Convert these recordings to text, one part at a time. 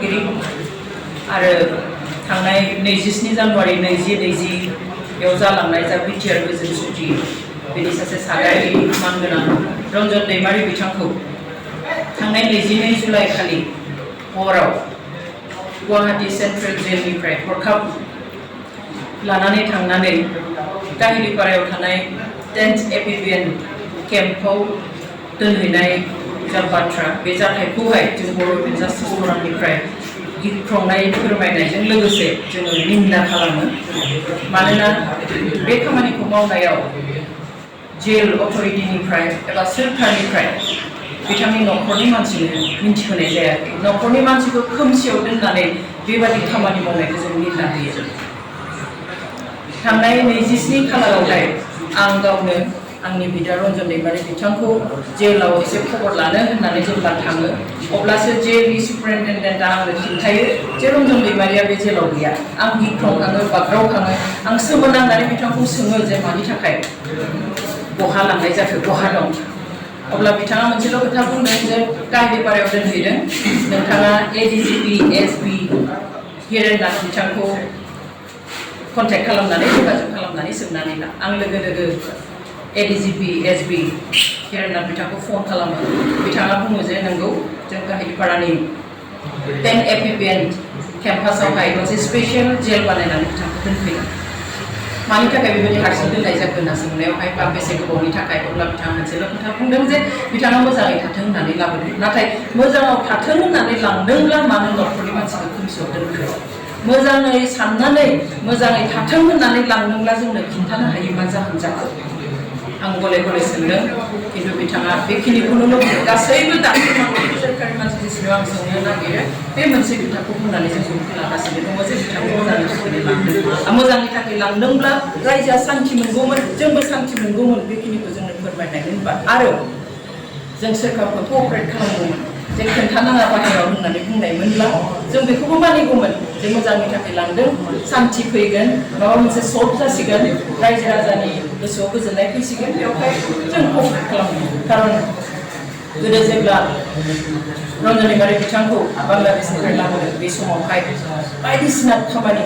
मावख'गिरि आरो थांनाय 27 जानुवारि 2020 बेयाव जालांनाय जा BTR गोजोन सुथि बेनि सासे सागारि मानगोनां रन्जन दैमारि बिथांखौ थांनाय 22 जुलाइ खालि हराव गुवाहाटी सेन्ट्रेल जेलनिफ्राय हरखाब लानानै थांनानै काहिलिपारायाव थानाय 10th ABSU केम्पआव दोनहैनाय जा बाथ्रा बे जाथायखौहाय जों बर' जास्टिस खौरांनिफ्राय गिख्रंनाय फोरमायनायजों लोगोसे जोङो निन्दा खालामो मानोना बे खामानिखौ मावनायाव जेल अथ'रिटिनिफ्राय एबा सोरखारनिफ्राय बिथांनि न'खरनि मानसिनो मिन्थिहोनाय जायाखै न'खरनि मानसिखौ खोमसियाव दोननानै बेबादि खामानि मावनायखौ जों निन्दा होयो थांनाय 27 खालारावहाय आं गावनो आंनि बिदा रन्जन दैमारि बिथांखौ जेलाव एसे खबर लानो होननानै जेब्ला थाङो अब्लासो जेलनि सुपारिनटेन्डेन्टआ आंनो खिन्थायो जे रन्जन दैमारिया बे जेलाव गैया आं गिख्रंखाङो बाग्रावखाङो आं सोमोनांनानै बिथांखौ सोङो जे मानि थाखाय बहा लांनाय जाखो बहा दं अब्ला बिथाङा मोनसेल' खोथा बुंदों जे काहिलिपारायाव दोनहैदों नोंथाङा ADGP SB हिरेननाथ बिथांखौ कन्टेक्ट खालामनानै जगाजग खालामनानै सोंनानै ला आं लोगो लोगो ADGP SB हिरेननाथ बिथांखौ फन खालामो बिथाङा बुङो जे नंगौ जों काहिलिपारानि 10 ABSU केम्पासावहाय मोनसे स्पेशल जेल बानायनानै बिथांखौ दोनफैदों मानि थाखाय बेबायदि हारसिं दोननाय जाखो होनना सोंनायावहाय बा बेसे गोबावनि थाखाय अब्ला बिथाङा मोनसेल' खोथा बुंदों जे बिथाङा मोजाङै थाथों होननानै लाबोदों नाथाय मोजाङाव थाथों होननानै लांदोंब्ला मानो न'खरनि मानसिखौ खोमसियाव दोनखो मोजाङै साननानै मोजाङै थाथों होननानै लांदोंब्ला जोंनो खिन्थानो हायो मा जाहोन जाखो आं गले गले सोंदों खिन्थु बिथाङा बेखिनिखौनो बुंदों गासैबो दासिम सोरखारि मानसि जेसेबां आं सोंनो नागिरो बे मोनसे खोथाखौ बुंनानै जों खोनागासिनो दङ जे बिथाङा मोजांनि थाखाय लांदों मोजांनि थाखाय लांदोंब्ला रायजोआ सान्थि मोनगौमोन जोंबो सान्थि मोनगौमोन बेखिनिखौ जोंनो फोरमायनाय होनबा आरो जों सोरखारखौ क'अपारेट खालामगौमोन जे खोन्थानाङा बाहेरायाव होननानै बुंनायमोनब्ला जों बेखौबो मानिगौमोन जे मोजांनि थाखाय लांदों सान्थि फैगोन माबा मोनसे सल्भ जासिगोन रायजो राजानि गोसोआव गोजोननाय फैसिगोन बेवहाय जों क'अपारेट खालामगोन खारन गोदो जेब्ला रन्जन दैमारि बिथांखौ बांलादेशनिफ्राय लाबोदों बे समावहाय बायदिसिना खामानि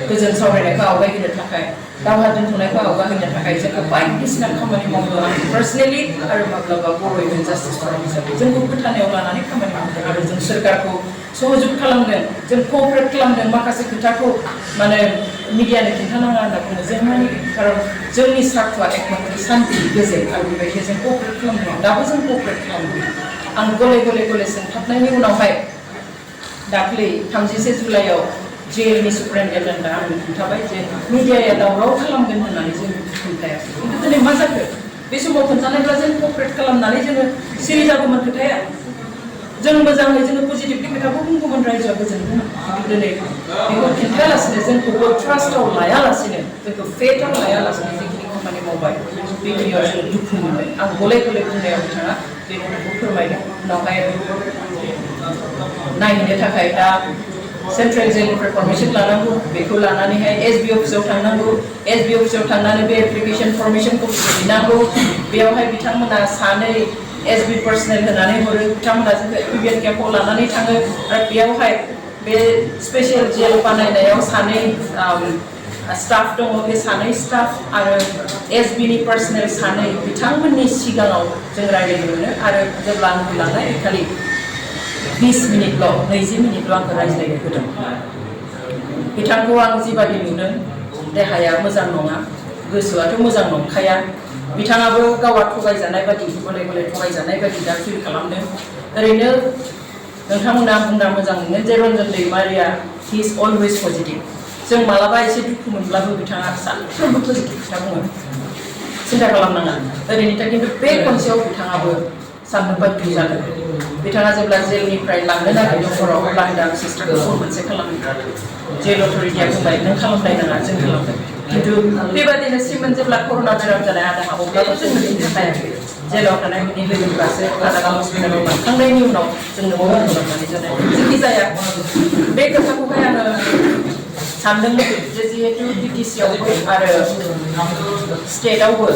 गोजोन सावरायनायखौ आवगायहोनो थाखाय दावहा दोनथ'नायखौ आवगायहोनो थाखाय जोंखौ बायदिसिना खामानि मावदों आं पार्सनेलि आरो माब्लाबा बर' जास्टिस खौरां हिसाबै जोंखौ फोथायनायाव लानानै खामानि मावदों आरो जों सोरखारखौ सहजुग खालामदों जों क'अपारेट खालामदों माखासे खोथाखौ माने मिडियानो खिन्थानाङा होनना बुङो जों माने खारन जोंनि सार्थ'आ एकमात्र सान्थि गोजोन आरो बेबायदि जों क'अपारेट खालामदों दाबो जों क'अपारेट खालामदों आं गले गले सोंथाबनायनि उनावहाय दाख्लै 31 जुलाइआव जेलनि सुपारिनटेन्डेन्टआ आंनो खिन्थाबाय जे मिडियाया दावराव खालामगोन होननानै जों खोन्थायाखै खिन्थु दिनै मा जाखो बे समाव खोन्थानायब्ला जों क'अपारेट खालामनानै जोङो सिरि जागौमोन खोथाया जों मोजाङै जोङो पजिटिभलि खोथाखौ बुंगौमोन रायजोआ गोजोनगौमोन खिन्थु दिनै बेखौ खिन्थायालासिनो जोंखौबो ट्रास्टआव लायालासिनो जोंखौ फेथआव लायालासिनो जिखिनि खामानि मावबाय बेखिनियाव जों दुखु मोनबाय आं गले बुंनायाव बिथाङा बे खोथाखौ फोरमायदों उनावहाय नायहैनो थाखाय दा सेन्ट्रेल जेलनिफ्राय पारमिसन लानांगौ बेखौ लानानैहाय SB अफिसाव थांनांगौ SB अफिसाव थांनानै बे एप्लिकेशन फर्मेशनखौ हैनांगौ बेयावहाय बिथांमोना सानै SB पार्सनेल होनानै हरो बिथांमोना जोंखौ ABSU केम्पआव लानानै थाङो आरो बेयावहाय बे स्पेशल जेल बानायनायाव सानै स्टाफ दङ बे सानै स्टाफ आरो SBनि पार्सनेल सानै बिथांमोननि सिगाङाव जों रायज्लायनो मोनो आरो जेब्ला आंखौ लांनाय खालि 20 मिनिटल' 20 मिनिटल' आंखौ रायज्लायनो होदों बिथांखौ आं जिबादि नुदों देहाया मोजां नङा गोसोआथ' मोजां नंखाया बिथाङाबो गावा थगायजानाय बादि गले थगायजानाय बादि दा फिल खालामदों ओरैनो नोंथांमोना बुंना मोजां मोनो जे Ranjan Daimaria he is always positive जों मालाबा एसे दुखु मोनब्लाबो बिथाङा सानफ्रोमबो पजिटिभ खोथा बुङो सिन्था खालामनाङा ओरैनो खिन्थु बे खनसेयाव बिथाङाबो साननो बाध्य जादों बिथाङा जेब्ला जेलनिफ्राय लांनो नागिरदों हराव अब्ला आं सिस्टारखौ फन मोनसे खालामदों जेल अथ'रिटिया बुंबाय नों खालामलायनाङा जों खालामदों खिन्थु बेबादिनो सिमोन जेब्ला कर'ना बेराम जानाय आदाहा अब्लाबो जों मोननो हायाखै जेलाव थानाय बिनि लोगोफ्रासो आदाहा हस्पिटालाव लांखांनायनि उनाव जोंनो मदद खालामनानै जानाय जेखि जाया बे खोथाखौहाय आङो सानदोंमोन जे जिहेतु BTC आवबो आरो स्टेटआवबो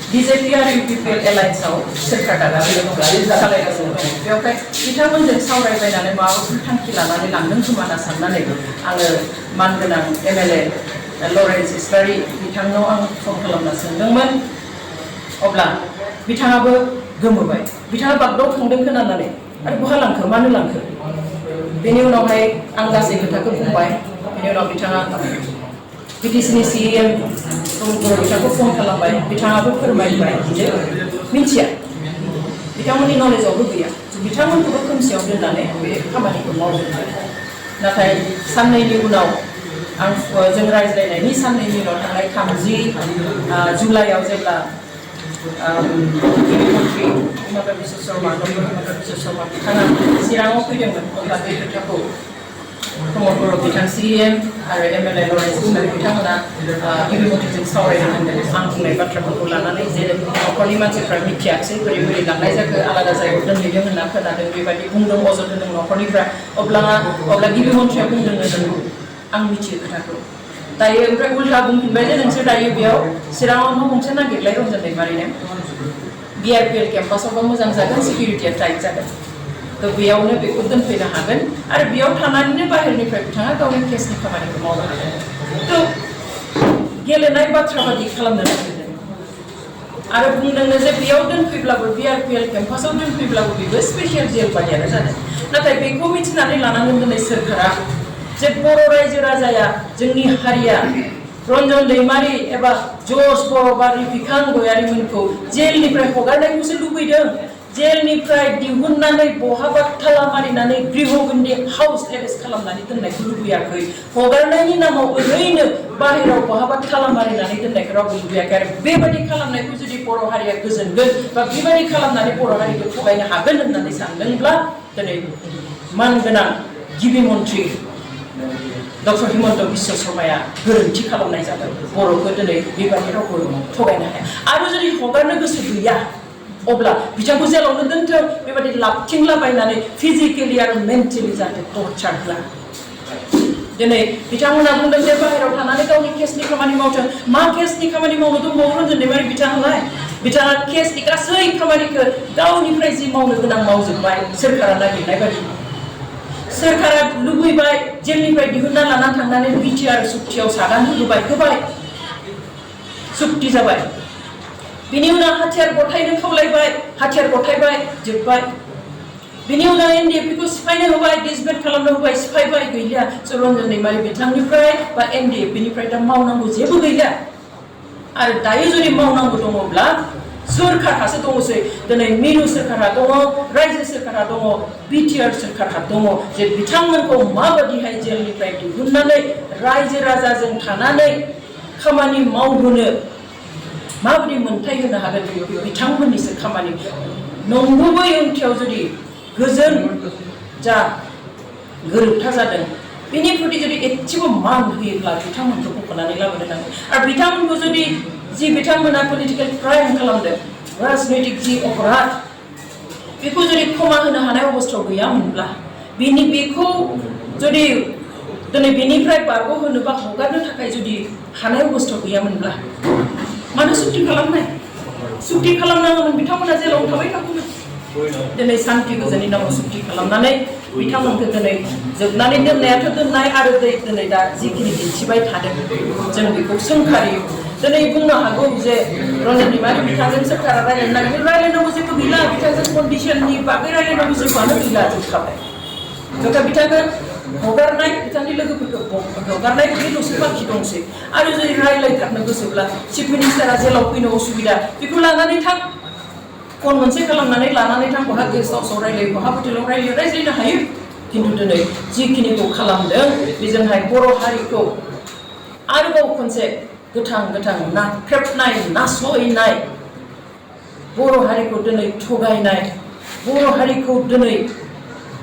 BJP आरो UPPL एलायन्सआव सोरखार दागासिनो दं सालायगासिनो दं बेवहाय बिथांमोनजों सावरायलायनानै माबाफोर थांखि लानानै लांदों खोमा होनना साननानै आङो मानगोनां MLA लरेन्स इसलारि बिथांनाव आं फन खालामना सोंदोंमोन अब्ला बिथाङाबो गोमोबाय बिथाङा बागदाव थांदों खोनानानै आरो बहा लांखो मानो लांखो बेनि उनावहाय आं गासै खोथाखौ बुंबाय बेनि उनाव बिथाङा BTCनि CM तामुलपुराव बिथांखौ फन खालामबाय बिथाङाबो फोरमायबाय जे मिथिया बिथांमोननि नलेजावबो गैया बिथांमोनखौबो खोमसियाव दोननानै बे खामानिखौ मावदों नाथाय साननैनि उनाव आं जों रायज्लायनायनि साननैनि उनाव थांनाय 30 जुलाइआव जेब्ला मन्त्रि हिमन्त बिश्व शर्मा डक्टर हिमन्त बिश्व शर्मा बिथाङा चिराङाव फैदोंमोन अब्ला बे खोथाखौ प्रमद बर' बिथां CM आरो MLA लरेन्स इसलारि बिथांमोना गिबि मन्थ्रिजों सावरायनो होनदों आं बुंनाय बाथ्राफोरखौ लानानै जे न'खरनि मानसिफ्रा मिथियाखिसै बोरै बोरै लांनाय जाखो आलादा जायगायाव दोनहैदों होनना खोनादों बेबायदि बुंदों अजद होदों न'खरनिफ्रा अब्ला गिबि मन्थ्रिया बुंदों नंगौ आं मिथियो खोथाखौ दायो ओमफ्राय उल्था बुंफिनबाय जे नोंसोर दायो बेयाव चिराङाव न' गंसे नागिरलाय रन्जन दैमारिनो BRPL केम्पासावबो मोजां जागोन सिकिउरिटिया टाइट जागोन तो बेयावनो बेखौ दोनफैनो हागोन आरो बेयाव थानानैनो बाहेरनिफ्राय बिथाङा गावनि केसनि खामानिखौ मावनो हागोन तो गेलेनाय बाथ्रा बादि खालामनो नागिरदों आरो बुंदोंनो जे बेयाव दोनफैब्लाबो BRPL केम्पासाव दोनफैब्लाबो बेबो स्पेसियेल जेल बादियानो जादों नाथाय बेखौ मिथिनानै लानांगोन दिनै सोरखारा जे बर' रायजो राजाया जोंनि हारिया रन्जन दैमारि एबा जर्ज बर' बा रिफिखां गयारिमोनखौ जेलनिफ्राय हगारनायखौसो लुबैदों जेलनिफ्राय दिहुननानै बहाबा थाला मारिनानै गृहबन्दि हाउस एरेस्ट खालामनानै दोननायखौ लुबैयाखै हगारनायनि नामाव ओरैनो बाहेराव बहाबा थाला मारिनानै दोननायखौ रावबो लुबैयाखै आरो बेबायदि खालामनायखौ जुदि बर' हारिया गोजोनगोन बा बेबायदि खालामनानै बर' हारिखौ थगायनो हागोन होननानै सानदोंब्ला दिनै मानगोनां गिबि मन्थ्रि डक्टर हिमन्त बिश्व शर्माया गोरोन्थि खालामनाय जाबाय बर'खौ दिनै बेबायदि रावबो थगायनो हाया आरो जुदि हगारनो गोसो गैया अब्ला बिथांखौ जेलावनो दोनथों बेबायदि लाबथिंलाबायनानै फिजिकेलि आरो मेन्टेलि जाहाथे टर्चार होआ दिनै बिथांमोना बुंदों जे बाहेरायाव थानानै गावनि केसनि खामानि मावथों मा केसनि खामानि मावनो दंबावो रन्जन दैमारि बिथाङालाय बिथाङा केसनि गासै खामानिखौ गावनिफ्राय जि मावनो गोनां मावजोबबाय सोरखारा नागिरनाय बायदि सोरखारा लुबैबाय जेलनिफ्राय दिहुनना लाना थांनानै BTR सुक्तियाव सागान होबाय सुक्ति जाबाय बिनि उनाव हाथियार गथायनो खावलायबाय हाथियार गथायबाय जोबबाय बिनि उनाव NDFB खौ सिफायनो होबाय डिसबेट खालामनो होबाय सिफायबाय गैलिया रन्जन दैमारि बिथांनिफ्राय बा NDFB निफ्राय दा मावनांगौ जेबो गैलिया आरो दायो जुदि मावनांगौ दङब्ला सोरखारहासो दङसै दिनै मिरु सोरखारा दङ रायजो सोरखारा दङ BTR सोरखारहा दङ जे बिथांमोनखौ माबायदिहाय जेलनिफ्राय दिहुननानै रायजो राजाजों थानानै खामानि मावहोनो माबायदि मोनथाय होनो हागोन बिथांमोननिसो खामानि नंगुबै ओंथियाव जुदि गोजोन जा गोरोबथा जादों बेनि प्रति जुदि एसेबो मान होयोब्ला बिथांमोनखौ बख'नानै लाबोनो नांगौ आरो बिथांमोनखौ जुदि जि बिथांमोना पलिटिकेल क्राइम खालामदों राजनैतिक जि अपराध बेखौ जुदि क्षमा होनो हानाय अबस्थायाव गैयामोनब्ला बेखौ जुदि दिनै बेनिफ्राय बारग'होनो बा हगारनो थाखाय जुदि हानाय अबस्थायाव गैयामोनब्ला मानो सुक्ति खालामनाय सुक्ति खालामनांगौमोन बिथांमोना जेलाव थाबाय थागौमोन दिनै सान्ति गोजोननि नामाव सुक्ति खालामनानै बिथांमोनखौ दिनै जोबनानै दोननायाथ' दोननाय आरो दिनै दा जिखिनि दिन्थिबाय थादों जों बेखौ सोंखारियो दिनै बुंनो हागौ जे रन्जन दैमारि बिथांजों सोरखारा रायज्लायनो नागिरदों रायज्लायनांगौ जेबो गैला बिथांजों कन्डिसननि बागै रायज्लायनांगौ जेबोआनो गैला जोबखाबाय जोंहा बिथांखौ हगारनाय बिथांनि लोगोफोरखौ हगारनाय बेल'सो बाखि दंसै आरो जुदि रायज्लायथारनो गोसोब्ला चिफ मिनिस्टारा जेलाव फैनो असुबिदा बेखौ लानानै थां फन मोनसे खालामनानै लानानै थां बहा गेस्ट हाउसाव रायज्लायो बहा हटेलाव रायज्लायनो हायो खिन्थु दिनै जिखिनिखौ खालामदों बेजोंहाय बर' हारिखौ आरोबाव खनसे गोथां नाख्रेबनाय नासयनाय बर' हारिखौ दिनै थगायनाय बर' हारिखौ दिनै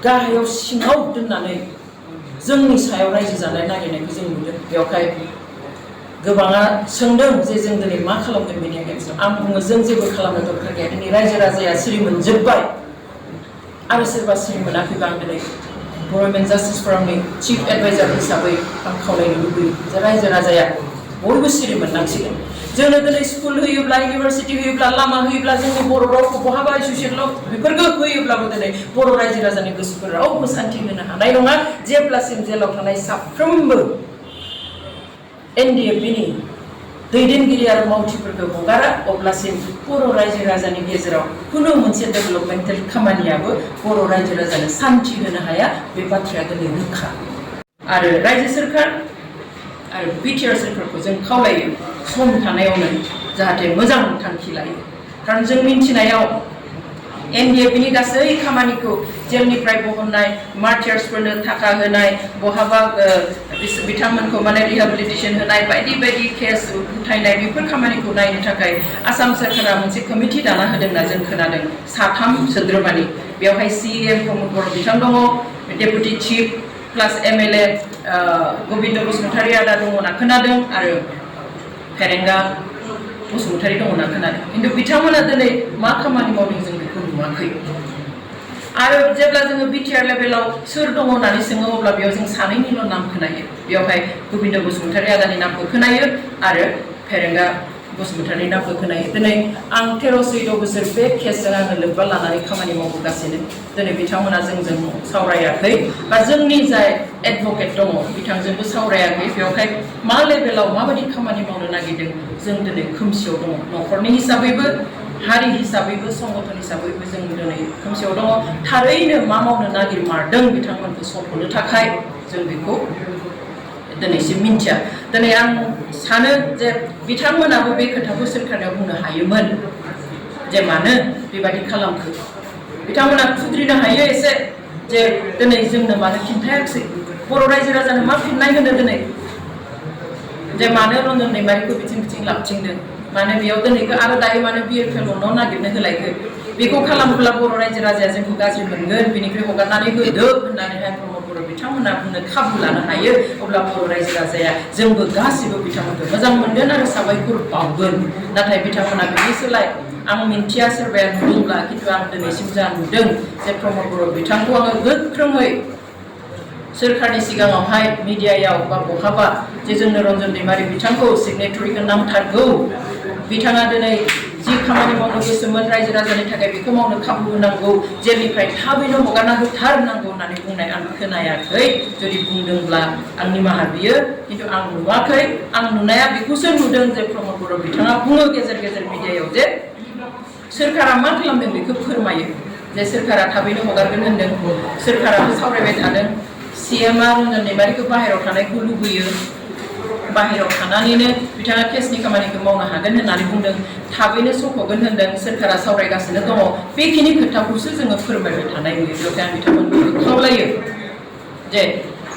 गाहायाव सिङाव दोननानै जोंनि सायाव रायजो जानाय नागिरनायखौ जों नुदों बेवहाय गोबाङा सोंदों जे जों दिनै मा खालामगोन बेनि एगेन्स्टआव आं बुङो जों जेबो खालामनो दरकार गैया दिनै रायजो राजाया सिरि मोनजोब्बाय आरो सोरबा सिरि मोनाखैबा आं दिनै गभर्नमेन्ट जास्टिस फरामनि चिफ एडभाइजार हिसाबै आं खावलायनो लुबैयो जे रायजो राजाया बयबो सिरि मोननांसिगोन जोंनो दिनै स्कुल होयोब्ला इउनिभारसिटि होयोब्ला लामा होयोब्ला जोंनि बर' रावखौ बहाबा एसोसिएशनाव बेफोरखौ होयोब्लाबो दिनै बर' रायजो राजानि गोसोखौ रावबो सान्थि होनो हानाय नङा जेब्लासिम जेलाव थानाय साफ्रोमबो एनडिएफबिनि दैदेनगिरि आरो मावथिफोरखौ हगारा अब्लासिम बर' रायजो राजानि गेजेराव खुनु मोनसे डेभेलपमेन्टेल खामानियाबो बर' रायजो राजानो सान्थि होनो हाया बे बाथ्राया दिनै रोखा आरो रायजो सोरखार आरो बिटिआर सोरखारखौ जों खावलायो सम थानायावनो जाहाथे मोजां थांखि लायो खारन जों मिन्थिनायाव एनडिएफबिनि गासै खामानिखौ जेलनिफ्राय बहननाय मार्टियार्सफोरनो थाखा होनाय बहाबा बिथांमोनखौ माने रिहेबिलिटेसन होनाय बायदि बायदि केस उथायनाय बेफोर खामानिखौ नायनो थाखाय आसाम सोरखारा मोनसे कमिटि दाना होदोंना जों खोनादों 3 सोद्रोमानि बेवहाय सिएम प्रमद बर' बिथां दङ डेपुटि चिफ प्लास एमएलए गोविन्द बसुमतारी आदा दङ होनना खोनादों आरो फेरेंगा बसुमतारी दङ होनना खोनादों खिन्थु बिथांमोना दिनै मा खामानि मावदों जों बेखौ नुवाखै आरो जेब्ला जोङो बिटिआर लेभेलाव सोर दङ होननानै सोङो अब्ला बेयाव जों सानैनिल' नाम खोनायो बेवहाय गोविन्द बसुमतारी आदानि नामखौ खोनायो आरो फेरेंगा बसुमतारीनि नामखौ खोनायो दिनै आं 13-14 बोसोर बे केसजों आङो लोब्बा लानानै खामानि मावबोगासिनो दिनै बिथांमोना जोंजों सावरायाखै बा जोंनि जाय एडभकेट दङ बिथांजोंबो सावरायाखै बेवहाय मा लेभेलाव माबायदि खामानि मावनो नागिरदों जों दिनै खोमसियाव दङ न'खरनि हिसाबैबो हारि हिसाबैबो संगठन हिसाबैबो जों दिनै खोमसियाव दङ थारैनो मा मावनो नागिरमारदों बिथांमोनखौ सफ'नो थाखाय जों बेखौ दिनैसिम मिन्थिया दिनै आं सानो जे बिथांमोनाबो बे खोथाखौ सोरखाराव बुंनो हायोमोन जे मानो बेबायदि खालामखो बिथांमोना खुद्रिनो हायो एसे जे दिनै जोंनो मानो खिन्थायाखै बर' रायजो राजानो मा फिननाय होनो दिनै जे मानो रन्जन दैमारिखौ बिथिं लाबथिंदों मानो बेयाव दिनैखौ आरो दायो मानो BTR उनाव नागिरनो होलायखो बेखौ खालामोब्ला बर' रायजो राजाया जोंखौ गाज्रि मोनगोन बेनिफ्राय हगारनानै होदो होननानैहाय प्रमद बर' बिथांमोना बुंनो खाबु लानो हायो अब्ला बर' रायजो राजाया जोंबो गासिबो बिथांमोनखौ मोजां मोनगोन आरो साबायखर बावगोन नाथाय बिथांमोना बेनि सोलाय आं मिन्थिया सोरबाया नुदोंब्ला खिन्थु आं दिनैसिम जा नुदों जे प्रमद बर' बिथांखौ आङो गोख्रोङै सोरखारनि सिगाङावहाय मिडियायाव बा बहाबा जे जोंनो रन्जन दैमारि बिथांखौ सिगनेटरिखौ नांथारगौ बिथाङा दिनै जि खामानि मावनो गोसोमोन रायजो राजानि थाखाय बेखौ मावनो खाबु होनांगौ जेलनिफ्राय थाबैनो हगारना होथारनांगौ होननानै बुंनाय आं खोनायाखै जुदि बुंदोंब्ला आं निमाहा बियो खिन्थु आं नुवाखै आं नुनाया बेखौसो नुदों जे प्रमद बर' बिथाङा बुङो गेजेर गेजेर मिडियायाव जे सोरखारा मा खालामदों बेखौ फोरमायो जे सोरखारा थाबैनो हगारगोन होनदों सोरखाराबो सावरायबाय थादों सीएमआ रन्जन दैमारिखौ बाहेरायाव थानायखौ लुबैयो बाहेरायाव थानानैनो बिथाङा केसनि खामानिखौ मावनो हागोन होननानै बुंदों थाबैनो सफ'गोन होनदों सोरखारा सावरायगासिनो दङ बेखिनि खोथाखौसो जोङो फोरमायबाय थानाय नुयो बेवहाय आं बिथांमोनखौ खावलायो जे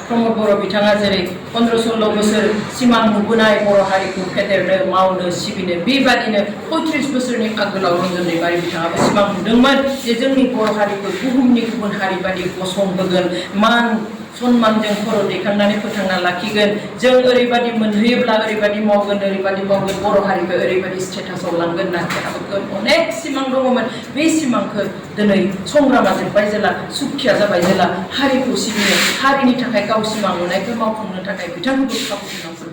प्रमद बर' बिथाङा जेरै 15-16 बोसोर सिमां नुबोनाय बर' हारिखौ फेदेरनो मावनो सिबिनो बेबादिनो 35 बोसोरनि आगोलाव रन्जन दैमारि बिथाङाबो सिमां नुदोंमोन जे जोंनि बर' हारिखौ बुहुमनि गुबुन हारि बादि गसंहोगोन मान सन्मानजों खर' दैखांनानै फोथांना लाखिगोन जों ओरैबादि मोनहैयोब्ला ओरैबादि मावगोन बर' हारिखौ ओरैबादि स्टेटासाव लांगोन नागिरगोन अनेक सिमां दङमोन बे सिमांखौ दिनै संग्रामा जोब्बाय जेला सुखिया जाबाय जेला हारिखौ सिबिनो हारिनि थाखाय गाव सिमां नुनायखौ मावफुंनो थाखाय बिथांमोनखौ खाबु होनांगौ